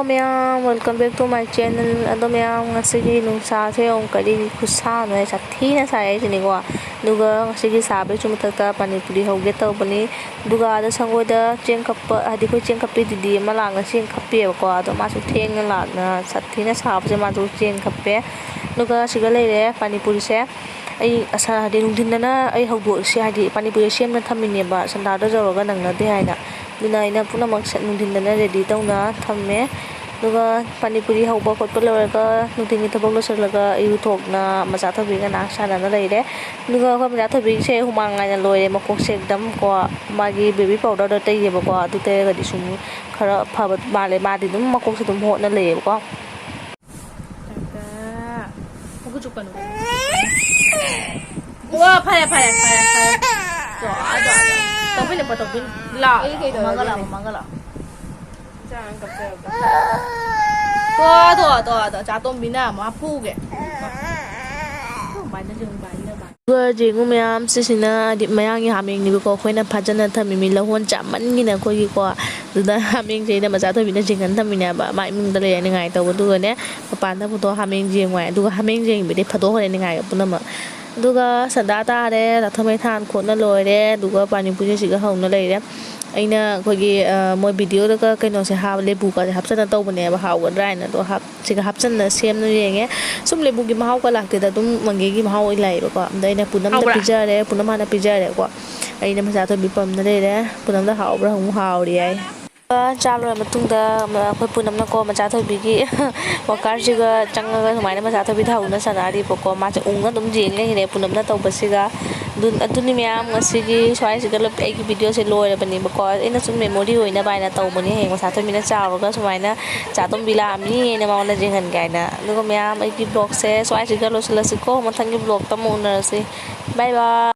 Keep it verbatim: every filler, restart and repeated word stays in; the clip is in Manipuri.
ꯃꯌꯥꯝ, welcome back to my channel꯫ ꯑꯗꯣ ꯃꯌꯥꯝ, ꯉꯁꯤꯒꯤ ꯅꯨꯡꯁꯥꯁꯦ ꯌꯦꯡꯉꯨ, ꯀꯔꯤ ꯈꯨꯠꯁꯥꯅꯣ, ꯌꯥꯝ ꯁꯥꯊꯤꯅ ꯁꯥꯏ ꯍꯥꯏꯁꯤꯅꯤꯀꯣ꯫ ꯑꯗꯨꯒ ꯉꯁꯤꯒꯤ ꯁꯥꯕꯒꯤꯁꯨ ꯃꯊꯛꯇ ꯄꯥꯅꯤꯄꯨꯔꯤ ꯍꯧꯒꯦ ꯇꯧꯕꯅꯤ꯫ ꯑꯗꯨꯒ ꯑꯥꯗ ꯁꯪꯒꯣꯏꯗ ꯆꯦꯡ ꯈꯞꯄ, ꯍꯥꯏꯗꯤ ꯑꯩꯈꯣꯏ ꯆꯦꯡ ꯈꯞꯄꯤ ꯗꯤꯗꯤ ꯑꯃ ꯂꯥꯛꯅ ꯆꯦꯡ ꯈꯞꯄꯤꯑꯕꯀꯣ꯫ ꯑꯗꯣ ꯃꯥꯁꯨ ꯊꯦꯡꯅ ꯂꯥꯛꯅ ꯁꯥꯊꯤꯅ ꯁꯥꯕꯁꯦ ꯃꯥꯁꯨ ꯆꯦꯡ ꯈꯞꯄꯦ꯫ ꯑꯗꯨꯒ ꯁꯤꯒ ꯂꯩꯔꯦ ꯄꯥꯅꯤꯄꯨꯔꯤꯁꯦ꯫ ꯑꯩ ꯑꯁ-, ꯍꯥꯏꯗꯤ ꯅꯨꯡꯊꯤꯟꯗꯅ ꯑꯩ ꯍꯧꯗꯣꯛꯑꯁꯤ, ꯍꯥꯏꯗꯤ ꯄꯥꯅꯤꯄꯨꯔꯤ ꯁꯦꯝꯅ ꯊꯝꯃꯤꯅꯦꯕ, ꯁꯟꯗꯥꯗꯣ ꯌꯧꯔꯒ ꯅꯪꯅꯗꯦ ꯍꯥꯏꯅ꯫ ꯑꯗꯨꯅ ꯑꯩꯅ ꯄꯨꯝꯅꯃꯛ ꯁꯦ-, ꯅꯨꯡꯊꯤꯟꯗꯅ ready ꯇꯧꯅ ꯊꯝꯃꯦ꯫ ꯑꯗꯨꯒ ꯄꯥꯅꯤꯄꯨꯔꯤ ꯍꯧꯕ ꯈꯣꯠꯄ ꯂꯣꯏꯔꯒ, ꯅꯨꯡꯊꯤꯟꯒꯤ ꯊꯕꯛ ꯂꯣꯏꯁꯤꯜꯂꯒ, ꯏꯔꯨꯊꯣꯛꯅ ꯃꯆꯥ ꯊꯣꯏꯕꯤꯒ ꯅꯥꯟꯅ ꯁꯥꯟꯅꯅ ꯂꯩꯔꯦ꯫ ꯑꯗꯨꯒ ꯑꯩꯈꯣꯏ ꯃꯆꯥ ꯊꯣꯏꯕꯤꯁꯦ ꯍꯨꯃꯥꯡ ꯉꯥꯏꯅ ꯂꯣꯏꯔꯦ, ꯃꯀꯣꯛꯁꯦ ꯑꯦꯛꯗꯝ ꯀꯣ, ꯃꯥꯒꯤ baby powderꯗꯣ ꯇꯩꯌꯦꯕꯀꯣ, ꯑꯗꯨ ꯇꯩꯔꯒꯗꯤ ꯁꯨꯝ ꯈꯔ ꯐꯕ ꯃꯥꯜꯂꯦ꯫ ꯃꯥꯗꯤ ꯑꯗꯨꯝ ꯃꯀꯣꯛꯁꯦ ꯑꯗꯨꯝ ꯍꯣꯠꯅ ꯂꯩꯌꯦꯕꯀꯣ꯫ ꯃꯈꯨꯠ ꯆꯨꯞꯀꯅꯨ꯫ ꯑꯣ, ꯐꯔꯦ, ꯐꯔꯦ, ꯐꯔꯦ, ꯐꯔꯦ꯫ ꯇꯣ, ꯑꯗꯣ, ꯑꯗꯣ꯫ ꯇꯧꯕꯤꯅꯨꯀꯣ, ꯇꯧꯕꯤꯅꯨ꯫ ꯂꯥꯛꯑꯣ, ꯑꯩ ꯀꯩꯗꯧꯔꯒꯦ? ꯃꯃꯥꯒ ꯂꯥꯛꯑꯣ, ꯃꯃꯥꯒ ꯂꯥꯛꯑꯣ꯫ ꯏꯆꯥ ꯑꯉꯥꯡ ꯀꯞꯆꯔꯛꯄ꯫ ꯇꯣ, ꯇꯣ, ꯇꯣ, ꯇꯣ, ꯆꯥꯇꯣꯝꯕꯤꯅ ꯑꯃꯨꯛ ꯐꯨꯒꯦ꯫ ꯀꯃꯥꯏꯅ ꯌꯦꯡꯕ ꯑꯩꯅ ꯃꯥ? ꯑꯗꯨꯒ ꯌꯦꯡꯉꯨ ꯃꯌꯥꯝ, ꯁꯤꯁꯤꯅ ꯍꯥꯏꯗꯤ ꯃꯌꯥꯡꯒꯤ ꯍꯥꯃꯦꯡꯅꯦꯕꯀꯣ, ꯑꯩꯈꯣꯏꯅ ꯐꯥꯖꯅ ꯊꯝꯃꯤꯃꯤ ꯂꯧꯍꯣꯟ ꯆꯥꯃꯟꯒꯤꯅ ꯑꯩꯈꯣꯏꯒꯤꯀꯣ꯫ ꯑꯗꯨꯗ ꯍꯥꯃꯦꯡꯁꯦ ꯑꯩꯅ ꯃꯆꯥ ꯊꯣꯏꯕꯤꯅ ꯌꯦꯡꯍꯟ ꯊꯝꯃꯤꯅꯦꯕ, ꯃꯥ ꯏꯃꯨꯡꯗ ꯂꯩꯔ ꯅꯤꯡꯉꯥꯏ ꯇꯧꯕ꯫ ꯑꯗꯨꯒꯅꯦ, ꯃꯄꯥꯟꯗ ꯄꯨꯊꯣꯛ ꯍꯥꯃꯦꯡ ꯌꯦꯡꯉꯨ ꯍꯥꯏ꯫ ꯑꯗꯨꯒ ꯍꯥꯃꯦꯡ ꯌꯦꯡꯕꯗꯤ ꯐꯥꯗꯣꯛꯈ꯭ꯔꯦ ꯅꯤꯡꯉꯥꯏꯒ ꯄꯨꯝꯅꯃꯛ꯫ ꯑꯗꯨꯒ ꯁꯟꯗꯥ ꯇꯥꯔꯦ, ꯂꯥꯊꯝ ꯃꯩ ꯊꯥꯟ ꯈꯣꯠꯅ ꯂꯣꯏꯔꯦ꯫ ꯑꯗꯨꯒ ꯄꯥꯅꯤꯄꯨꯔꯤꯁꯤꯒ ꯍꯧꯅ ꯂꯩꯔꯦ꯫ ꯑꯩꯅ ꯑꯩꯈꯣꯏꯒꯤ, ꯑ, ꯃꯣꯏ videoꯗꯒ ꯀꯩꯅꯣꯁꯦ ꯍꯥꯞ-, ꯂꯦꯕꯨꯒꯁꯦ ꯍꯥꯞꯆꯜꯂ ꯇꯧꯕꯅꯦꯕ, ꯍꯥꯎꯒꯗ꯭ꯔꯥ ꯍꯥꯏꯅ꯫ ꯑꯗꯣ ꯍꯥꯞ-, ꯁꯤꯒ ꯍꯥꯞꯆꯟꯅ ꯁꯦꯝꯅ ꯌꯦꯡꯉꯦ꯫ ꯁꯨꯝ ꯂꯦꯕꯨꯒꯤ ꯃꯍꯥꯎꯒ ꯂꯥꯛꯇꯦꯗ, ꯑꯗꯨꯝ ꯃꯪꯒꯦꯒꯤ ꯃꯍꯥꯎ ꯑꯣꯏꯅ ꯂꯥꯛꯑꯦꯕꯀꯣ꯫ ꯑꯗ ꯑꯩꯅ ꯄꯨꯅꯝꯗ ꯍꯥꯎꯕ꯭ꯔꯥ? ꯄꯤꯖꯔꯦ, ꯄꯨꯅꯝ ꯍꯥꯟꯅ ꯄꯤꯖꯔꯦꯀꯣ꯫ ꯑꯩꯅ ꯃꯆꯥ ꯊꯣꯏꯕꯤ ꯄꯝꯅ ꯂꯩꯔꯦ꯫ ꯄꯨꯅꯝꯗ ꯍꯥꯎꯕ꯭ꯔꯥ ꯍꯪꯉꯨ, ꯍꯥꯎꯔꯦ ꯍꯥꯏ꯫ ꯆꯥ ꯂꯣꯏꯔ ꯃꯇꯨꯡꯗ, ꯑꯩꯈꯣꯏ ꯄꯨꯅꯝꯅꯀꯣ ꯃꯆꯥ ꯊꯣꯏꯕꯤꯒꯤ walkerꯁꯤꯒ ꯆꯪꯉꯒ ꯁꯨꯃꯥꯏꯅ ꯃꯆꯥ ꯊꯣꯏꯕꯤꯗ ꯍꯧꯅ ꯁꯥꯟꯅꯔꯤꯕꯀꯣ꯫ ꯃꯥꯁꯦ ꯎꯪꯉ ꯑꯗꯨꯝ ꯌꯦꯡ ꯂꯩꯔꯦ ꯄꯨꯅꯝꯅ ꯇꯧꯕꯁꯤꯒ꯫ ꯑꯗꯨ-, ꯑꯗꯨꯅꯤ ꯃꯌꯥꯝ, ꯉꯁꯤꯒꯤ ꯁ꯭ꯋꯥꯏꯁꯤꯗ ꯂꯣꯏ-, ꯑꯩꯒꯤ videoꯁꯦ ꯂꯣꯏꯔꯕꯅꯤꯕꯀꯣ꯫ ꯑꯩꯅ ꯁꯨꯝ memory ꯑꯣꯏꯅꯕ ꯍꯥꯏꯅ ꯇꯧꯕꯅꯤ꯫ ꯍꯌꯦꯡ ꯃꯆꯥ ꯊꯣꯏꯕꯤꯅ ꯆꯥꯎꯔꯒ ꯁꯨꯃꯥꯏꯅ ꯆꯥꯇꯣꯝꯕꯤ ꯂꯥꯛꯑꯝꯃꯤ ꯍꯥꯏꯅ ꯃꯉꯣꯟꯗ ꯌꯦꯡꯍꯟꯒꯦ ꯍꯥꯏꯅ꯫ ꯑꯗꯨꯒ ꯃꯌꯥꯝ, ꯑꯩꯒꯤ vlogꯁꯦ ꯁ꯭ꯋꯥꯏꯁꯤꯗ ꯂꯣꯏꯁꯤꯜꯂꯁꯤꯀꯣ꯫ ꯃꯊꯪꯒꯤ vlogꯇ ꯑꯃꯨꯛ ꯎꯅꯔꯁꯤ꯫ Bye bye꯫